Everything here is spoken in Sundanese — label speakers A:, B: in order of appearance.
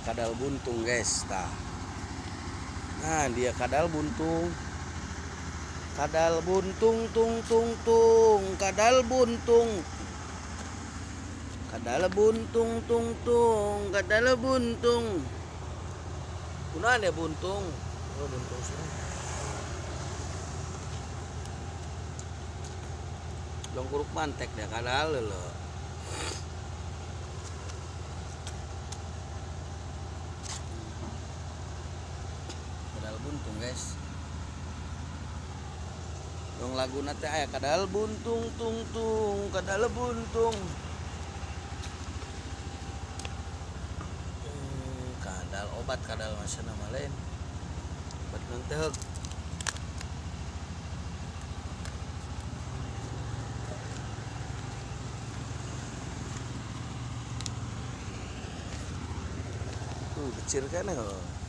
A: Kadal buntung guys tah. Nah dia kadal buntung. Kadal buntung tung tung tung, kadal buntung. Kadal buntung tung tung, kadal buntung. Kunaon ya buntung? Oh buntung sih. Dong kuruk mantek dia kadal lho. Kadal buntung guys. Dong lagu nate aya kadal buntung tung tung, kadal buntung. Kadal obat kadal masih nama lain. Obat nanti. Kecil kan ya.